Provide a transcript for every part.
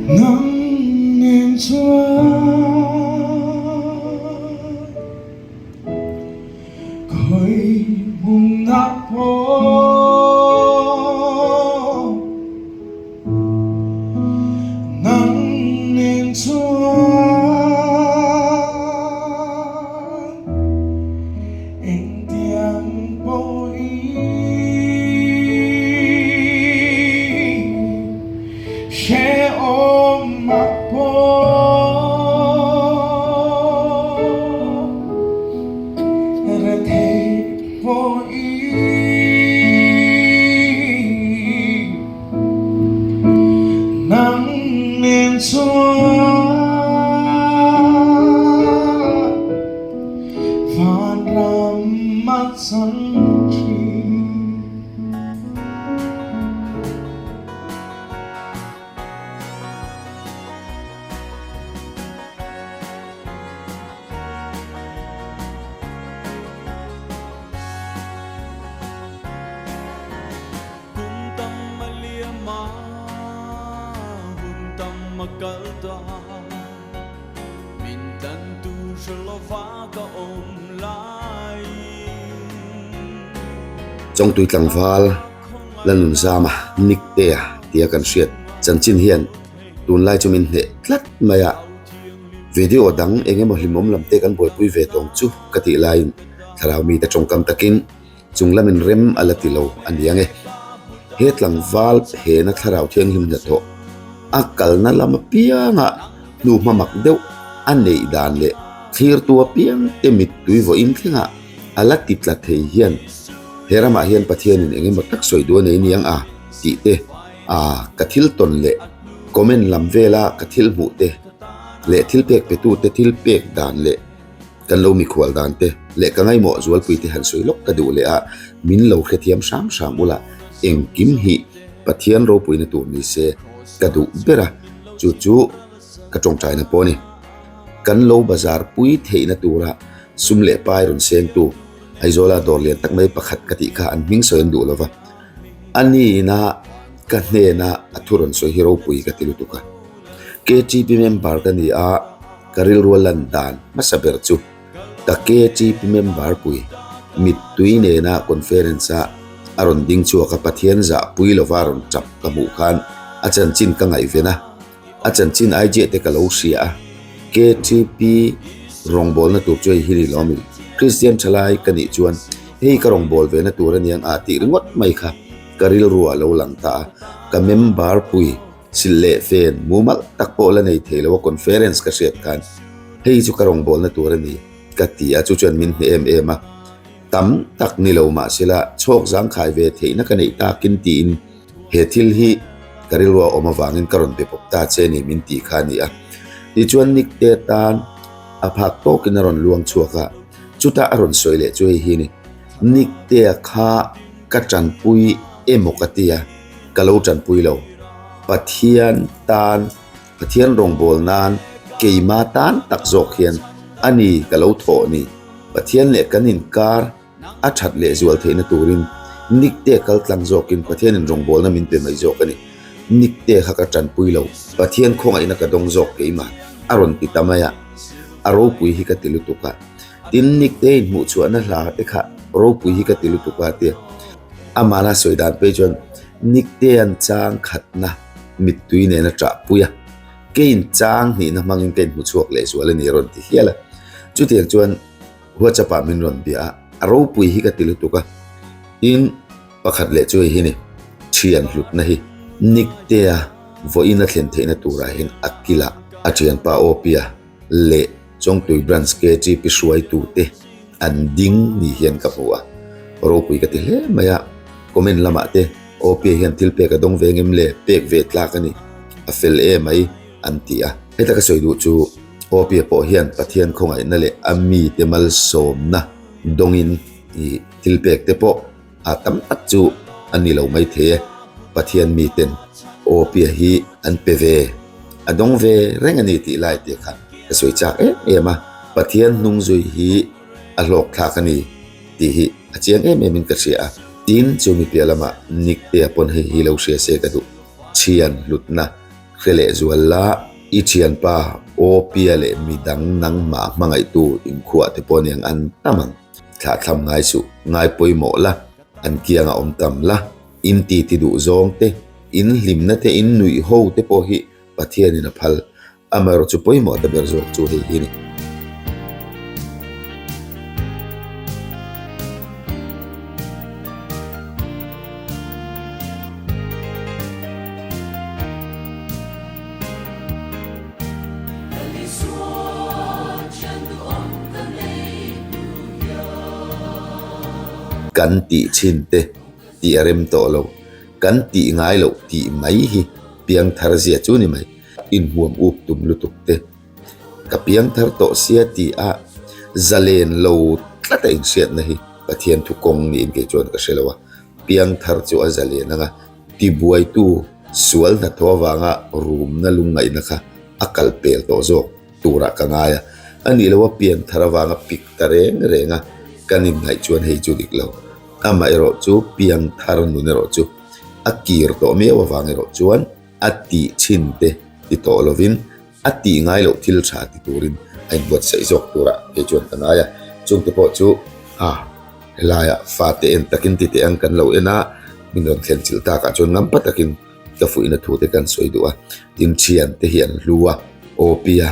Nang nen chuan khawi hmunah pawh Nang nen chuan engtiang pawhin hrehawm ah pawh rethei pawhin. Nang nen chuan vanram a chang thin. Kum tam a liam a, hun tam a kal ta. Min tan tu hre lova ka awm laiin. Chawngtui tlangval Lalnunzama Niktea tia kan hriat chanchin hian tunlai chu min hneh tlat mai a. Video dang eng emaw hlimawm lam te kan buaipui ve tawng chu ka tih laiin thlarau mite tawngkam takin Chung lamin rem a la ti lo a ni ang e. He tlangval phena thlarau thianghlim hnathawh a kalna lam apiangah hnu hmamak deuh a neih dan leh thlirtu apiang te mittui vawiin thlengah a la ti tla thei hian he ramah hian Pathianin eng emaw tak sawi duh a nei niang a tih te a ka thil tawn leh comment lam vela ka thil hmuh te leh thil pek petu te thil pek dan leh Kan lo mikhual dan te leh ka ngaimawh zualpui te han sawi lawk ka duh leh a, min lo hrethiam hram hram ula, engkim hi Pathian ropuina tur ni se ka duh ber a, chu chu ka tawngtaina pawh a ni. Kan lo bazar pui theihna tura sum leh pai rawn sengtu Aizawla dawr lian tak mai pakhat ka tih kha an hming sawi an duh lo va, a nihna ka hnena a thu rawn sawi hi ropui ka ti lutuk a. KTP member ka ni a, ka rilru a lan dan hmasa ber chu ka KTP member pui mittui nena conference a a rawn ding chhuak a, Pathian zahpui lova rawn tap ka hmuh khan a chanchin ka ngaihven a, a chanchin IG te ka lo hria a, KTP rawngbawlna tur chu hei hi ni lo ami? Kristian thalai ka nih chuan hei ka rawngbawlve na tur a niang a tih ringawt mai kha ka rilru ah lo lang ta a, ka member pui Silh leh fen mumal tak pawh la nei thei lo a conference ka hriat khan hei chu ka rawngbawlna tur a ni ka ti a, chu chuan min hneh em em a, tam tak ni lo mahsela chhawk zangkhai ve theihna ka neih takin tiin he thil hi ka rilru a awm avangin ka rawn be pawp ta che ni min tih kha a ni a. Tichuan Nick te tan a phak tawkin a rawn luang chhuak a, chutah a rawn sawi leh chu hei hi a ni, Nick te-a kha ka tanpui emaw ka ti a, Ka lo tanpui lo. Pathian tan, Pathian rawngbâwl nân keima tan tak zawk hian a ni ka lo thawh ni. Pathian leh kan inkâr a ṭhat leh zual theihna tûrin Nikte kal tlang zawkin Pathianin rawngbâwlna min pe mai zawk a ni. Nikte kha ka tanpui lo. Pathian khawngaihna ka dawng zawk keimah a rawn ti ta mai a, a ropui hi ka ti lutuk a. Tin, Nikte inhmuhchhuahna hla te kha ropui hi ka ti lutuk a tia. Amahna sawi dan phei chuan Niktea'n chang khatna mittui nena ṭahpui a, keiin chang hnihna hmangin ka inhmu chhuak leh zual a ni a rawn ti hial a. Chutiang chuan WhatsApp-ah min rawn bia a, a ropui hi ka ti lutuk a. Tin, pakhat leh chu hei hi ni, ṭhian hlutna hi Niktea vawiin a thlen theihna turah hian a kilah a ṭhianpa Awpia leh Chawngtui Branch KTP hruaitute an ding ni hian ka hmu a, ropui ka ti hle mai a, comment lamah te OP hian thil pek a dawng ve ngem le, pek ve tlak a ni, a fel e mai an ti a. Heta ka sawi duh chu OP pawh hian Pathian khawngaihna leh a mite malsawmna dawngin i thil pek te pawh a tam tak chu a ni lo mai thei e, Pathian miten OP hi an pe ve, a dawng ve reng a ni tih lai te kha ka sawi chak em em a, Pathian hnung zui hi a hlawk thlak a ni tih hi a chiang em em in ka hria a, tin chu mi piah lamah Niktea pawn hei hi lo hria se ka duh, thian hlutna. Hre leh zual la, i thianpa Awpia leh midang nangmah hmangaihtu inkhuah te pawh aniang an tam ang. Thlahthlam ngai suh, ngai pawimawh la, an kianga awm tam la, in titi duh zawng te, in hlimna te, in nuih ho te pawh hi Pathianin a phal. Amaherawh chu pawimawh ta ber zawk chu hei hi a ni. Kan tih chhin te tih a rem tawh lo, kan tih ngai loh tih mai hi piangthar zia chu ni mai. Inhmuam up tum lutuk te ka piangthar tawh sia tih a zalen lo tlat a inhriatna hi Pathian thu kawng niin kei chuan ka hre lo a, piangthar chu a zalen anga tibuaitu sual hnathawh avanga rumna lungngaihna kha a kal pel tawh zawk turah ka ngai a, a nih loh a pianthar avanga pik ta reng reng a kan inngaih chuan hei chu dik lo, amaherawh chu piangthar nun erawh chu a kir tawh miau avang erawh chuan. A tih chhin te ti tawh lovin a tih ngai loh thil tha ti turin a inbuatsaih zawk turah kei chuan ka ngai a. Chungte pawh chu a helaiah fate en takin ti teh ang kan lo en a, min rawn thlen chilh takah chuan ngampa takin ka fuihna thu te kan sawi duh a. Tin thian te hi an hlu a, Awpia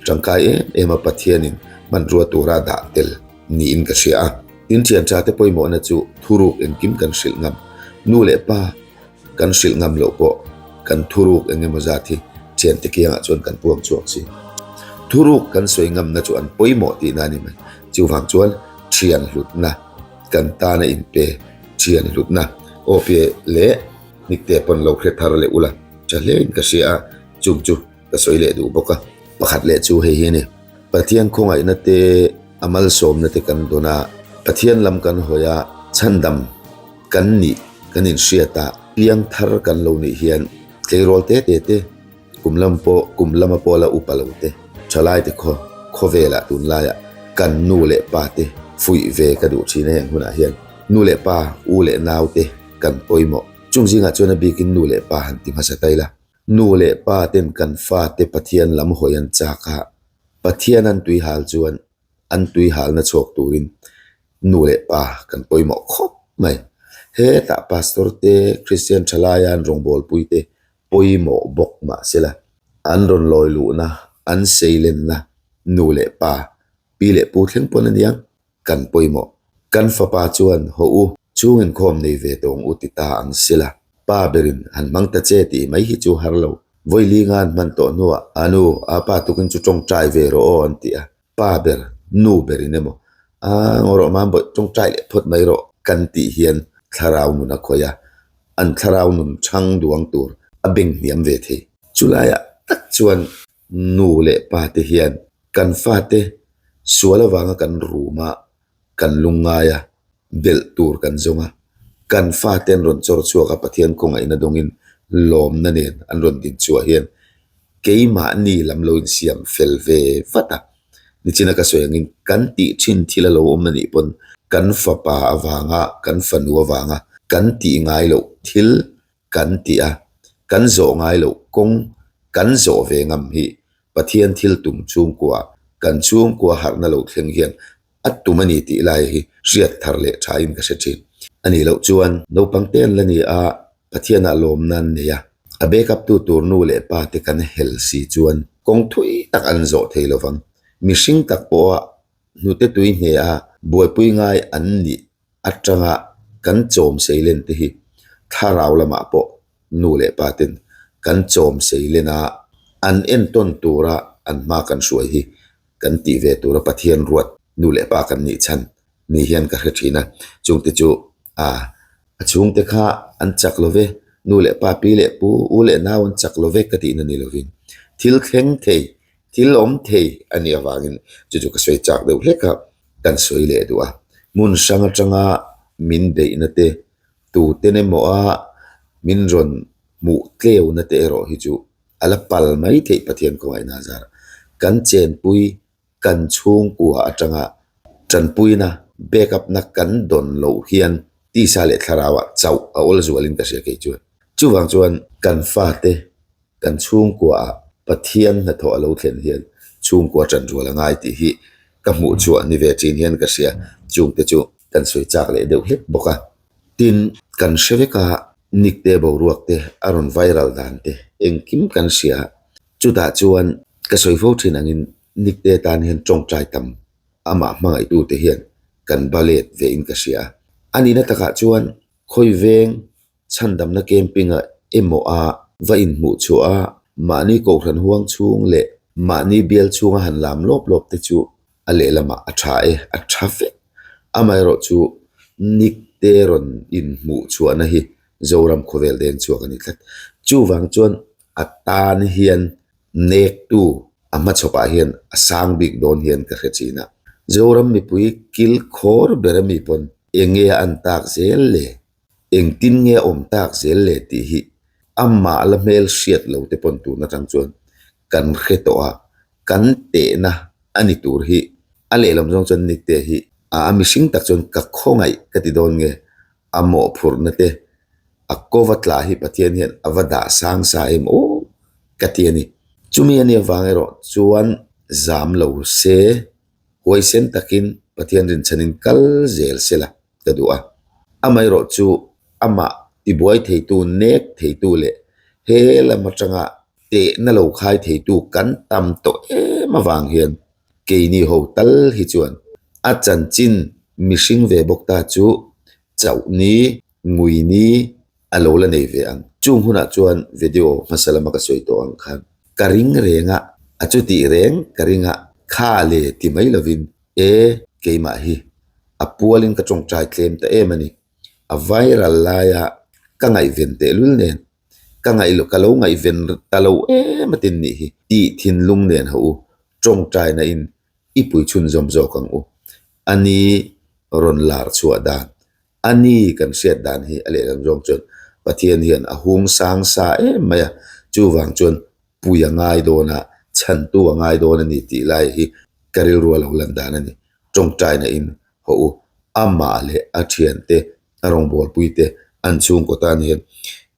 tangkai em em a Pathianin hmanrua tura dah tel niin ka hria a. Tin thian tha te pawimawhna chu thuruk engkim kan hrilh ngam. Nu leh pa Kan hrilh ngam loh pawh kan thuruk eng emaw zat hi thiante kiangah chuan kan puang chhuak si. Thuruk kan sawi ngamna chu an pawimawh tihna a ni mai. Chuvang chuan thian hlutna, kan tana inpe thian hlutna aw pe leh nikte pawn lo hre thar leh ula tha hlein ka hria a, chung chu ka sawi leh duh bawk a. Pakhat leh chu hei hi a ni, Pathian khawngaihna te, a malsawmna te kan dawn a, Pathian lam kan hawi a, chhandam Kan nih kan inhriat a, piang thar kan lo nih hian tleirawl te te te, kum lam pawh kum lama pawh la upa lo te, thalai te khaw khawvelah tunlaiah kan nu leh pa te fuih ve ka duh thin a heng hunah hian nu leh pa, u leh nau te kan pawimawh. Chung zingah chuan a bikin nu leh pa han ti hmasa ta ila. Nu leh pa ten kan fate Pathian lam hawi an chak a, Pathian an tuihal chuan an tuihalna chhuak turin nu leh pa kan pawimawh khawp mai. Hetah pastor te, Kristian thalaia an rawngbawlpui te pawimawh bawk mah sela, an rawn lawi luhna, an seilenna nu leh pa, pi leh pu thleng pawn a nia, kan pawimawh. Kan fapa chuan haw u, chhung inkhawm nei ve tawng u ti ta ang sela, pa berin han hmang ta che tih mai hi chu har lo. Vawi linga an hman tawh hnuah, a nu, a pa tukin chu tawngtai ve rawh aw an ti a. Pa ber, nu berin emaw, a ngaw rawh mam bawih, tawngtai leh phawt mai rawh kan tih hian thlarau nun a khawih a, an thlarau nun chhang duang tur a beng hniam ve thei. Chulaiah tak chuan nu leh pa te hian kan fate sual avanga kan rum a, kan lungngai a, belh tur kan zawng a, kan fate an rawn chawr chhuak a, Pathian khawngaihna dawngin lawmna nen an rawn din chhuah hian keimahni lam lo insiam fel ve vat a. Nichina ka sawi angin kan tih thin thil a lo awm anih pawn kan fapa avanga, kan fanu avanga kan tih ngai loh thil kan tih a, kan zawh ngai loh kawng kan zawh ve ngam hi Pathian thil tum chhungkua, kan chhungkua harhna lo thleng hian a tum a ni tih lai hi hriat thar leh thain ka hre thin. A nih loh chuan naupang te an la ni a, Pathianah lawmna an nei a, a backup tu tur nu leh pa te kan hel si chuan kawng thui tak an zawh thei lovang. Mihring tak pawha hnute tui hne a buaipui ngai an nih atanga kan chawm seilen te hi thlarau lamah pawh nu leh pa ten kan chawm seilen a, an entawn tura an hma kan hruai hi kan tih ve tura Pathian ruat nu leh pa kan nih chhan ni hian ka hre thin a, chungte chu a a chhungte kha an chak lo ve, nu leh pa, pi leh pu, u leh nau an chak lo ve ka tihna ni lovin thil thleng thei, thil awm thei a nih avangin chu chu ka sawi chak deuh hlek a, kan sawi leh duh a, hmun hrang atanga min beihna te, tuten emaw a min rawn hmuh tleuna te erawh hi chu a la pal mai theih Pathian khawngaihna zar kan chenpui kan chhungkua atanga tanpuina back up na kan dawn loh hian tisa leh thlarauah chauh a awl zualin ka hria kei chuan. Chuvang chuan kan fate. Kan chhungkuaah Pathian hnathawh a lo thlen hian chhungkua ṭan rual a ngai tih hi ka hmuh chhuah ni ve ṭhin hian ka hria. Chungte chu kan sawi chak leh deuh hlek bawk a. Tin, kan hre vek a, Nikte boruak te a rawn viral dan te engkim kan hria. Chutah chuan ka sawi fo ṭhin angin Nikte tan hian ṭawngṭai tam amah hmangaihtute hian kan ba let ve in ka hria. A nihna takah chuan khawi veng chhandamna camping-a emaw a va inhmuh chhuah a, mahni kohhran huang chhung leh mahni bial chhunga han lam lawp lawp te chu a lehlamah a tha e, a tha vek. Amaherawh chu Nikte rawn inhmuh chhuahna hi Zoram khawvel deng chhuak a ni tlat. Chuvang chuan a tan hian nektu a hmachhawpah hian a sang bik dawn hian ka hre thin a. Zoram mipui kil khawr ber ami pawn enge a an tak zel le? Engtin nge a awm tak zel le tih hi amah la hmel hriat lo te pawn tun atang chuan kan hre tawh a, kan tehna a ni tur hi a lehlam zawng chuan Nikte hi a mihring tak chuan ka khawngaih ka ti dawn nge a mawhphurhna te a kova tla hi Pathian hian a va dah sang sa em aw ka ti a ni. Chumi a nih avang erawh chuan zam lo se huaisen takin Pathian rinchhanin kal zel se la. ka duh a. Amaherawh chu amah tibuai theitu, nek theitu leh he lam atanga tehna lo khai theitu kan tam tawh em avang hian keini ho tal hi chuan a chanchin mihring ve bawk ta chu chauh ni, ngui ni a lo la nei ve ang. Chung hunah chuan video hmasa lama ka sawi tawh ang khan ka ring reng a, a chutih reng ka ring a, kha le ti mai lovin E, keimah hi a pualin ka tawngtai tlem ta em a ni. A viral laia ka ngaihven tehlul nen, ka ngaih ka lo ngaihven ta lo em a tin nih hi tih thinlung nen ho u, tawngtaina in i pui chhunzawm zawk ang u. A ni rawn lar chhuah dan, a ni kan hriat dan hi a lehlam zawng chuan Pathian hian a hung sang sa em mai a, chuvang chuan pui a ngai dawn a, chhantu a ngai dawn a ni tih lai hi ka rilru a lo lan dan a ni. Tawngtaina in haw u, amah leh a thiante, a rawngbawlpui te an chhungkaw tan hian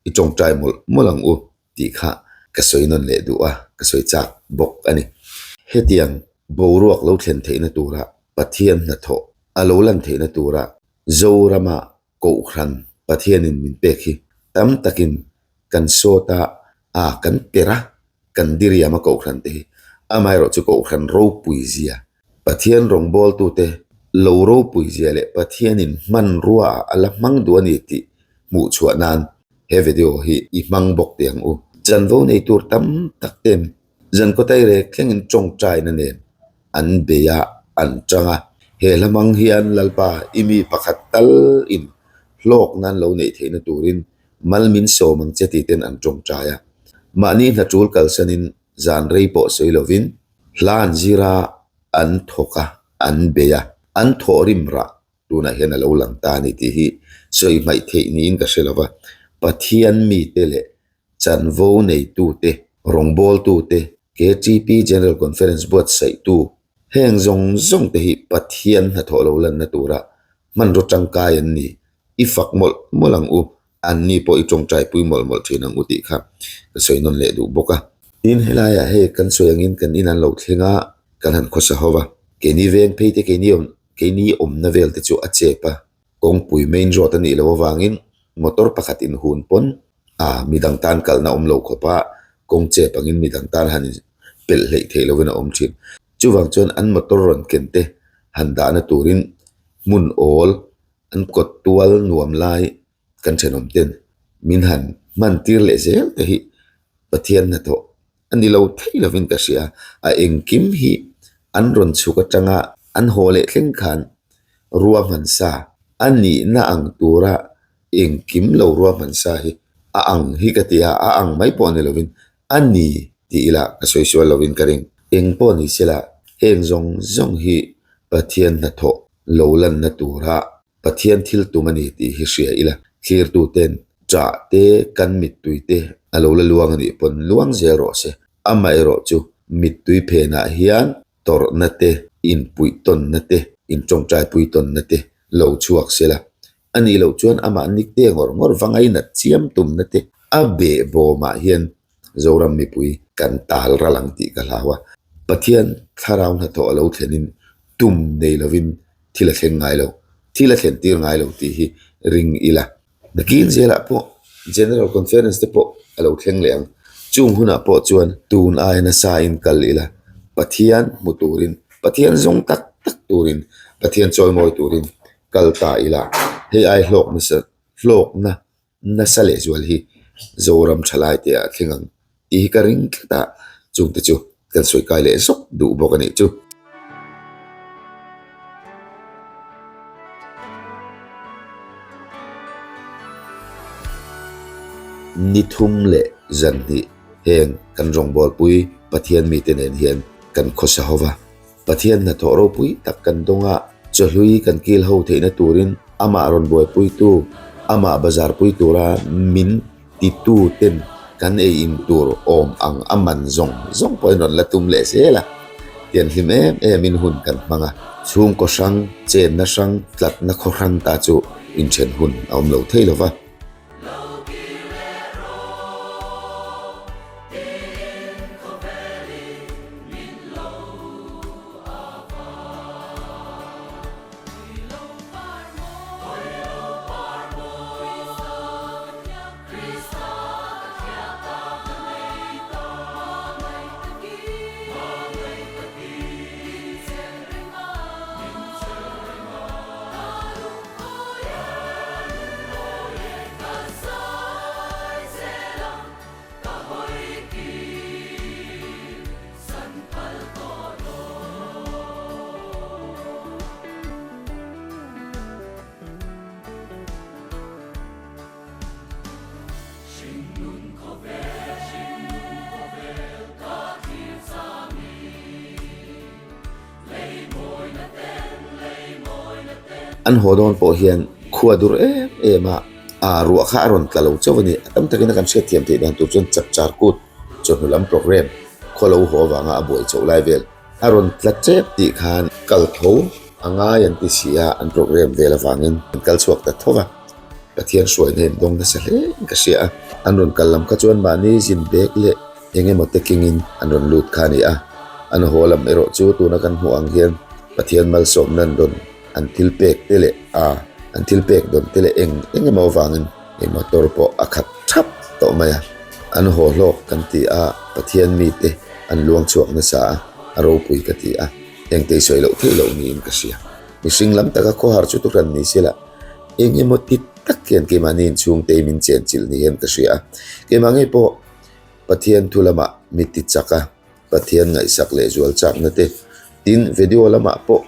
i tawngtai mawlh mawlh ang u tih kha ka sawi nawn leh duh a, ka sawi chak bawk a ni. Hetiang boruak lo thlen theihna tura Pathian hnathawh a lo lan theihna tura Zorama Kohhran Pathianin min pek hi tam takin kan sawt a, a kan per a, kan diriam a Kohhran te hi. Amaherawh chu Kohhran ropui zia, Pathian rawngbawltute lo ropui zia leh Pathianin hmanrua ah a la hmang duh a ni tih hmuh chhuah nan he video hi i hmang bawk teh ang u. Chanvo nei tur tam tak ten Zankaw rek thlengin tawngtaina nen an bei a, an tang a. He hla hmang hian Lalpa i mi pakhat tal in hlawk nan lo neih theihna turin mal min sawm ang che tih ten an tawngtai a. Mahni hna tul kalsanin zan rei pawh sawi lovin hla an zir a, an thawk a, an bei a, an thawhrim rah tunah hian a lo lang ta a ni tih hi sawi hmaih theih niin ka hre lo va. Pathian mite leh Chanvo neitute, rawngbawltute, KTP General Conference buatsaihtu, heng zawng zawng te hi Pathian hnathawh lo lanna tura hmanraw tangkai an ni. I fak mawlh mawlh ang u, anni pawh i tawngtaipui mawlh mawlh thin ang u tih kha ka sawi nawn leh duh bawk a. Tin, helaiah hei kan sawi angin kan in an lo thleng a, kan han khawsa ho va, keini veng phei te keini keini awmna vel te chu a chep a, kawngpui main road a nih loh avangin motor pakhat inhun pawn a midang tan kalna awm lo khawp a, kawng chep angin midang tan han pelh hleih theih lovin a awm thin. Chuvang chuan an motor rawn ken te han dahna turin hmun awl an kawt tual nuam lai kan thenawm ten min han hman tir leh zel te hi Pathian hnathawh a ni lo thei lovin ka hria. A engkim hi an rawn chhuk atanga an haw leh thleng khan ruahman sa a nihna ang tura engkim lo ruahman sa hi a ang hi ka ti a, a ang mai pawh ni lovin a ni tih ila ka sawi sual lovin ka ring. Eng pawh ni sela heng zawng zawng hi Pathian hnathawh lo lanna tura Pathian thil tum a ni tih hi hria ila, thlirtuten ṭah te, kan mittui te a lo la luang a nih pawn luang zel rawh se. Amaherawh chu mittui phenah hian tawrhna te, inpuih tawnna te, intawngtaipui tawnna te lo chhuak sela. A nih loh chuan amah nikte ngawr ngawr va ngainat chiam tumna te a behbawmah hian. Zoram mipui kan tal ral ang tih ka hlau a. Pathian thlarau hnathawh a lo thlenin tum nei lovin thil a thleng ngai lo, thil a thlen tir ngai lo tih hi ring ila. Nakin zelah pawh General Conference te pawh a lo thleng leh ang. Chung hunah pawh chuan tun aia nasa in kal ila, Pathian hmu turin, Pathian zawng tak tak turin, Pathian chawimawi turin kal ta ila, hei ai hlawk nasa hlawkna nasa lehzual hi Zoram thalai te ah thleng ang tih hi ka ring tlat a, chungte chu kan sawi kai leh zawk duh bawk a nih chu. Ni thum leh zan hnih heng kan rawngbawlpui Pathian mite nen hian kan khawsa ho va. Pathian hnathawh ropui tak kan dawng a, chawhlui kan kil ho theihna turin amah rawn buaipuitu, amah bazarpui tura min titu ten kan ei in tur awm ang a man zawng zawng pawhin rawn la tum leh zel a, tian hlim em em in hun kan hmang a, chhungkaw hrang, chenna hrang, tlatna khaw hrang ta chu inthen hun a awm lo thei lo va. An haw dawn pawh hian khua dur em em a, aa ruah kha a rawn tla lo chauh a ni. A tam takin a kan hriatthiam theih dan tur chuan chapchar kut chawhnu lam programme khaw lo haw avanga a buai chauh lai vel a rawn tla chep tih khan kal tho a ngai an ti si a, an programme vel avangin an kal chhuak ta tho va. Pathian hruaina in dawng nasa hle in ka hria a, an rawn kal lam kha chuan mahni zin bek leh eng emaw te kengin an rawn lut kha a ni a, an haw lam erawh chu tuna kan hmuh ang hian Pathian malsawmna an rawn an thil pek te leh a an thil pek dawn te leh eng eng emaw avangin hei motor pawh a khat thap tawh mai a, an haw hlawk kan ti a, Pathian mite an luang chhuak nasa a, a ropui ka ti a, engte i sawi loh theih loh niin ka hria. Mihring lam taka khawhar chu tuhran ni se lah eng emaw ti tak hian keimahni inchhungte min chenchilh ni hian ka hria a, keimah ngei pawh Pathian thu lamah mi ti chak a, Pathian ngaihsak leh zual chakna te, tin video lamah pawh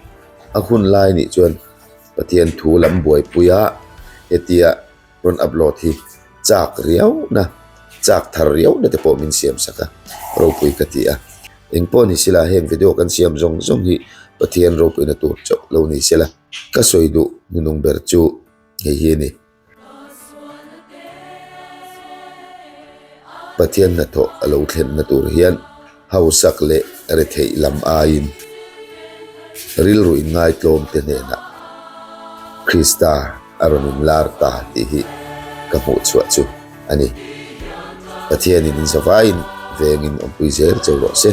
a hun lai nih chuan Pathian thu lam buaipui a hetia rawn upload hi chak riauna, chak thar riauna te pawh min siam sak a, ropui ka ti a. Engpawh ni sela heng video kan siam zawng zawng hi Pathian ropuina tur chauh lo ni sela ka sawi duh hnuhnung ber chu hei hi a ni. Pathian hnathawh a lo thlenna tur hian hausak leh retheih lam aiin rilru inngaitlawm te hnenah Krista a rawn inlar ta tih hi ka hmuh chhuah chu a ni. Pathianin in zavaiin vengin awmpui zel cheu rawh se.